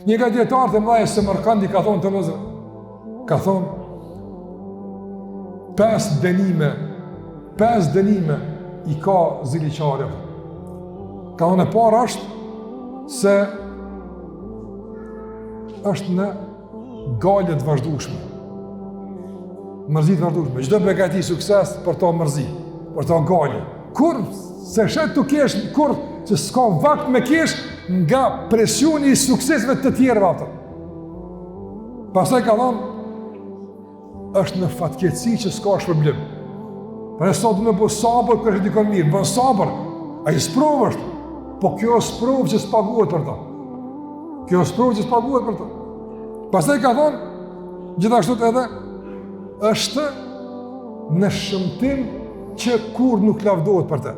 Një nga dijetarët e mdhaj Semerkandi ka thonë të vëllezër, ka thonë, pes dënime, pes dënime i ka ziliqari. Ka thonë e para është se është në gajle të vazhdueshme. Mërzi të vazhdueshme. Çdo begati sukses për to mërzi, për to gajle. Kurrë s'e sheh tu kesh, kurrë që s'ka vakt me kesh nga presioni i sukseseve të tjerëve ato. Pastaj ka thonë, është në fatkeqësi që s'ka shpërblim. Pra sa do me bo sabër, kur është dikon mirë, bën sabër, ai sprovë është, po kjo sprovë që s'paguhet për ta. Kjo sprovë që s'paguhet për ta. Pastaj ka thonë, gjithashtu edhe, është në shëmtim që kurrë nuk lavdohet për të.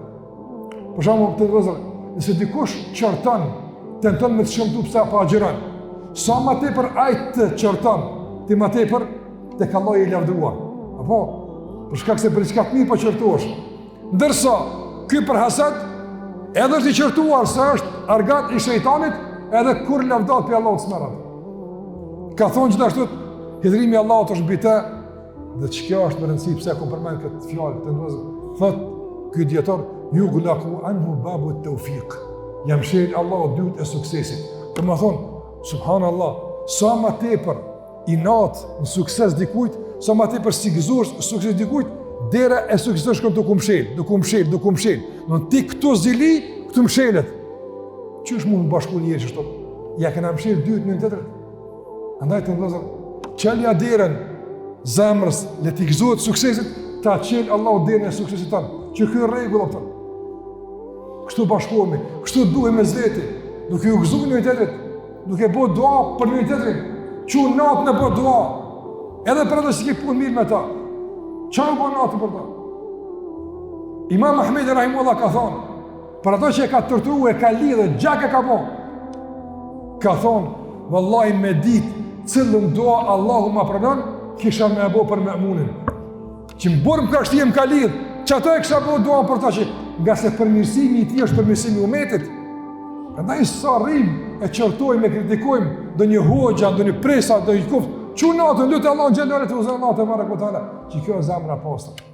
Për shembull, të vëllezër, nëse dikush qorton, tenton me të shëmtu pse po agjëron. Sa ma tepër ai të qorton, ti ma tepër tek Allahu i lavdëruar. Apo, për shkak se për diçka të mirë po qortohesh. Ndërsa, ky për haset, edhe është i qortuar se është argat i shejtanit, edhe kurrë lavdatë prej Allahut s'merr. Ka thonë gjithashtu, hidhërimi i Allahut është mbi të, Dhe që kjo është me rëndësi, pse e kom përmend këtë fjalë, të nderuar, thot, ky dijetar, juglaku anhu babu teufik, ja mshel Allahu dyert e suksesit. Domethonë, subhanallah, sa ma tepër inat në sukses dikujt, sa ma tepër s'i gëzohesh sukses dikujt, dera e suksesit shkon duke u mshel, duke u mshel, duke u mshel. Në ti këtu zili, këtu mshelet. Qysh mund bashku njeri qështu? Ja kena mshel dyert njëri-tjetrit. Andaj të vëllezër, çelja derën zemrës, le t'i gëzohet suksesit, ta çel Allahu derën e suksesit tënd. Që ky rregull apo. Kështu bashkohemi, kështu duhemi mes veti, duke ju gëzuar njëri-tjetrit, duke bë dua për njëri-tjetrin, çu natën e bë dua. Edhe për atë që ke punë mirë me ta. Çau bë natën për ta. Imam Ahmedi rahimullah ka thonë, Për ato që e ka torturu, e ka lidhë, gjak e ka bo. Ka thonë, vallahi me dit, cilën dua Allahu ma pranon, kisha me e bo për Memunin. Që në burg m'ka shti e m'ka lidhë, që ato e kisha bo dua për ta që, ngase përmirësimi i tij është përmirësimi i umetit. Prandaj sa rrim e qortojmë e kritikojmë, ndonjë hoxha, ndonjë prijës, ndonjë kuft, çu natën, lute Allahun xhelle të uzë Allahun tebareke ve teala, që kjo zemra pastër.